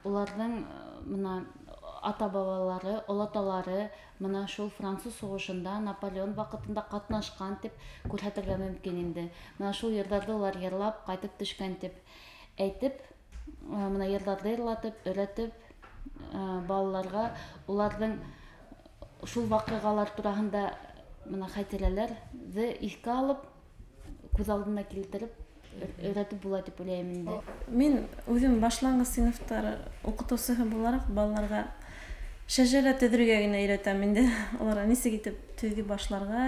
Уларҙың мына ата-бабалары, олаталары мына шул француз һуғышында Наполеон ваҡытында ҡатнашҡан тип күрһәтергә мөмкин инде. Мына шул йырҙарҙы улар йырлап ҡайтып төшкән тип әйтеп, мына йырҙарҙы йырлатып, өйрәтеп балаларға уларҙың шул ваҡиғалар тураһында мына хәтирәләрҙе иҫкә алып, күҙ алдына килтереп өйрәтеп була тип уйлайым инде. Мин үҙем башланғыс синыфтар уҡытыусыһы булараҡ балаларға шәжәрә төҙөргә генә өйрәтәм инде. Уларға нисек итеп төҙөй башларға,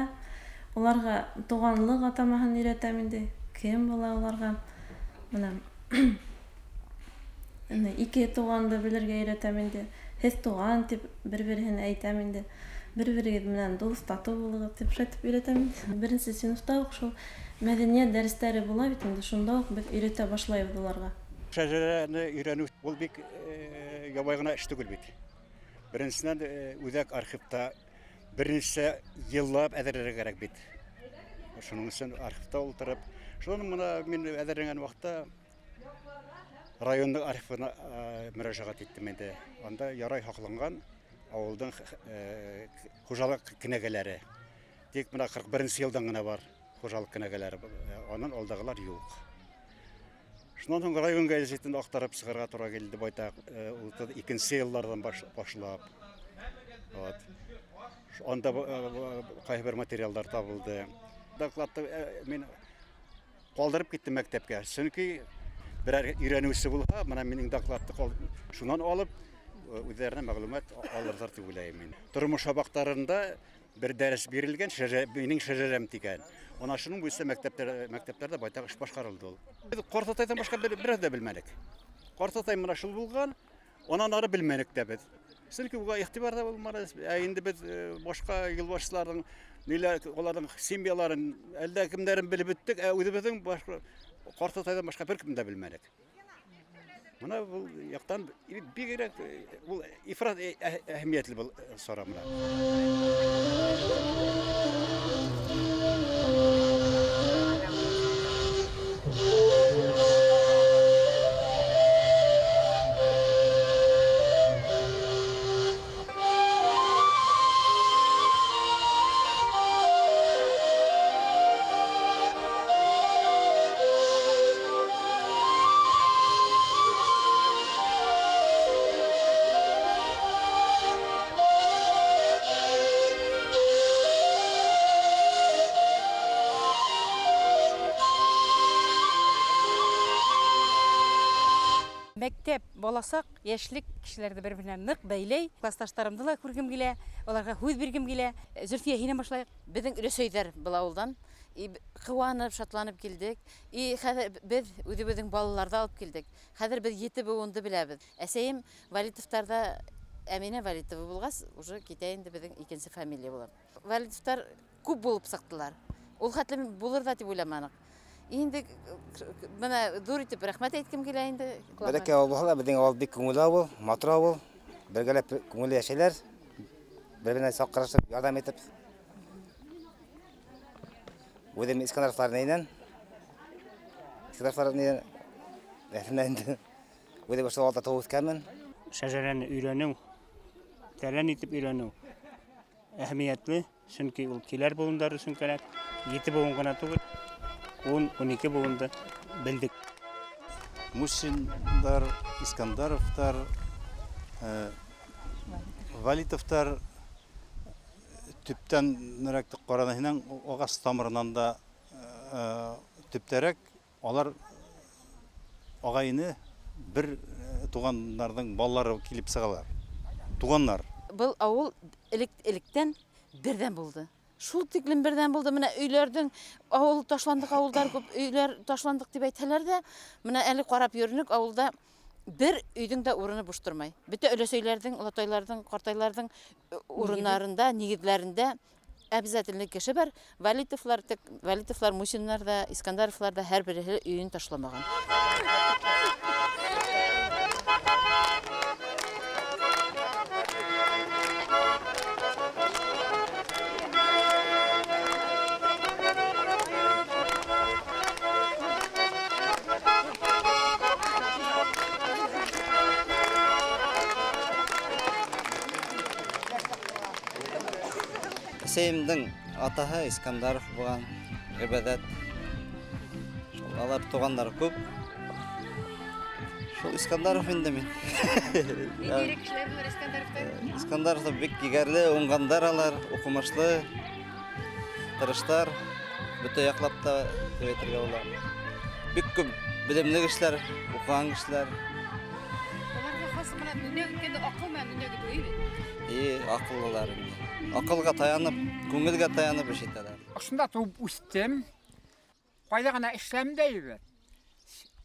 уларға туғанлыҡ атамаһын өйрәтәм инде. Кем була уларға? Мына ике туғанды белергә өйрәтәм инде. Һеҙ туған тип бер-береһенә әйтәм инде. Бер-берегеҙ менән дуҫ, татыу булығыҙ тип шулай өйрәтәм инде. Беренсе синыфта уҡ шул мәҙәниәт дәрестәре була бит инде, шунда уҡ беҙ өйрәтә башлайбыҙ уларға. Шәжәрәне өйрәнеү ул бик ябай ғына эш түгел бит. Беренсенән, үҙәк архивта бернисә йыллап әҙерләргә кәрәк бит. Шуның өсөн архивта ултырып, шуның мына мин әҙерләнгән ваҡытта райондың архивына мөрәжәғәт иттем инде. Анда ярай һаҡланған ауылдың хужалыҡ кенәгәләре. Тик мына 41 йылдан ғына бар хужалыҡ кенәгәләре, анан алдағылар юҡ. Шунан һуң район гәзитен аҡтарып сығырға тура килде байтаҡ, 32 йылларҙан башлап. Вот. Анда ҡайһы бер материалдар табылды. Докладты мин ҡалдырып киттем мәктәпкә, сөнки берәр өйрәнеүсе булһа, мына минең докладты шунан алып үҙҙәренә мәғлүмәт алырҙар тип уйлайым мин. Тормош һабаҡтарында бер дәрес бирелгән, минең шәжәрәм тигән. Ана шуның буйынса мәктәптәрҙә байтаҡ эш башҡарылды ул. Беҙ ҡартатайҙан башҡа берәү ҙә белмәнек. Ҡартатай мына шул булған, унан ары белмәнек тә беҙ. Сөнки уға иғтибар ҙа булманы. Ә инде беҙ башҡа юлбашсыларҙың, ниләр, уларҙың семьяларын, әллә кемдәрен белеп бөттөк, ә үҙебеҙҙең башҡа ҡартатайҙан башҡа бер кемде дә белмәнек. Мына был яҡтан бигерәк ул ифрат әһәмиәтле был сара мына. Мәктәп, баласаҡ, йәшлек кешеләрҙе бер-береһенә ныҡ бәйләй. Класташтарымды ла күргем килә, уларға һүҙ биргем килә. Зөлфиә, һинән башлайыҡ. Беҙҙең өләсәйҙәр был ауылдан ҡыуанып, шатланып килдек. И хәҙер беҙ үҙебеҙҙең балаларҙы алып килдек. Хәҙер беҙ 7 быуынды беләбеҙ. Әсәйем Валитовтарҙа Әминә Валитова булғас, уже китә инде беҙҙең икенсе фамилия була. Валитовтар күп булып сыҡтылар. Ул хәтлем булыр ҙа тип уйламаныҡ. Инде бына ҙур итеп рәхмәт әйткем килә инде. Бәләкәй ауыл булһа ла, беҙҙең ауыл бик күңелле ауыл, матур ауыл. Бергәләп күңелле йәшәйләр. Бер-беренә саҡырышып, ярҙам итеп. Үҙем Искандаровтар нейенән? Искандаровтар нейенән инде. Үҙем ошо ауылда тыуып үҫкәнмен. Шәжәрәне өйрәнеү, тәрән итеп өйрәнеү әһәмиәтле, сөнки ул киләр быуындар өсөн кәрәк. 7 быуын ғына түгел, 10-12 быуынды белдек. Мусиндар, Искандаровтар, Валитовтар төптәнерәк ҡаранынан ағас тамырынан да төптәрәк алар ағайыны бер туғандарҙың балалары килеп сығалар. Туғандар. Был ауыл элек-электән берҙәм булды. Шул тиклем берҙәм булды. Мына өйләрҙең ауыл ташландыҡ, ауылдар күп өйләр ташландыҡ тип әйтһәләр ҙә, мына әле ҡарап йөрөнөк, ауылда бер өйҙөң дә урыны буш тормай. Бөтә өләсәйләрҙең, олатайларҙың, ҡартайларҙың урыннарында, нигеҙҙәрендә обязательно кеше бар. Валитовлар, Валитовлар, Мусиннар ҙа, Искандаровлар ҙа һәр береһе өйөн ташламаған. Әсәйемдең атаһы Искандаров булған, Ғибәҙәт. Шул алар туғандар күп. Шул Искандаров инде мин. Ниндәйерәк кешеләр булар Искандаровтар? Искандаровтар бик егәрле, уңғандар алар, уҡымышлы, тырыштар, бөтә яҡлап та тип әйтергә була. Бик күп белемле кешеләр, уҡыған кешеләр. Уларға хас бына донъя үткәндә аҡыл менән донъя китеү, бит? И, аҡыллылар инде. Аҡылға таянып, күңелгә таянып эш итәләр. Ошонда тыуып үҫтем. Ҡайҙа ғына эшләм дә бит.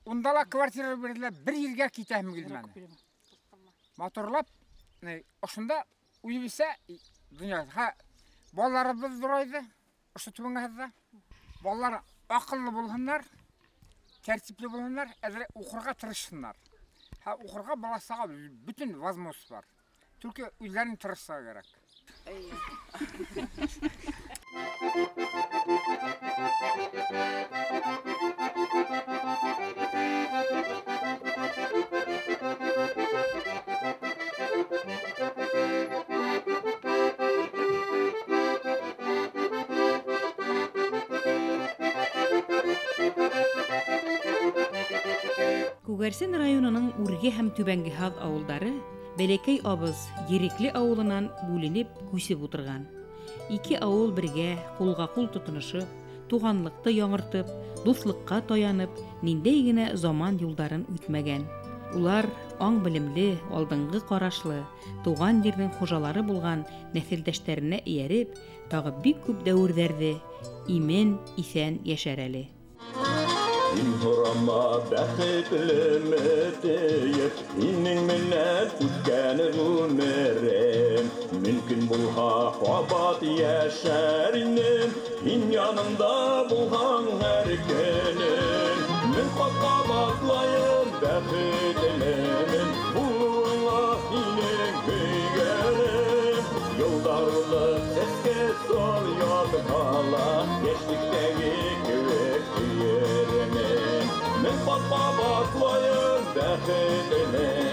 Унда ла квартира бирҙеләр, бер ергә китәһем килмәне. Матурлап, ошонда үҙебеҙсә донъя. Балаларыбыҙ ҙурайҙы, ошо төбәгебеҙҙә. Балалар аҡыллы булһындар, тәртипле булһындар, әҙерәк уҡырға тырышһындар. Уҡырға бала-саға бөтөн возможность бар. Только үҙҙәрен тырышса кәрәк. Күгәрсен районының Үрге һәм Түбәнге Һаҙ ауылдары Бәләкәй Абыз Ерекле ауылынан бүленеп күсеп ултырған. Ике ауыл бергә ҡулға-ҡул тотоношоп, туғанлыҡты яңыртып, дуҫлыҡҡа таянып, ниндәй генә заман юлдарын үтмәгән. Улар аң-белемле, алдынғы ҡарашлы, туған ерҙең хужалары булған нәҫелдәштәренә эйәреп, тағы бик күп дәүерҙәрҙе имен, иҫән йәшәр әле. Һин һорама бәхетлеме тиеп, һинең менән үткән ғүмерем. Мөмкин булһа ҡабат йәшәр инем, һин янымда булһаң һәр көнем. Мең ҡат ҡабатлайым бәхетлемен, булыуыңа һинең һөйгәнем. Йылдар уҙып сәскә сал ятһа ла, йәшлектәге кеүек һөйөрмөн. Мең ҡат ҡабатлайым бәхетлемен.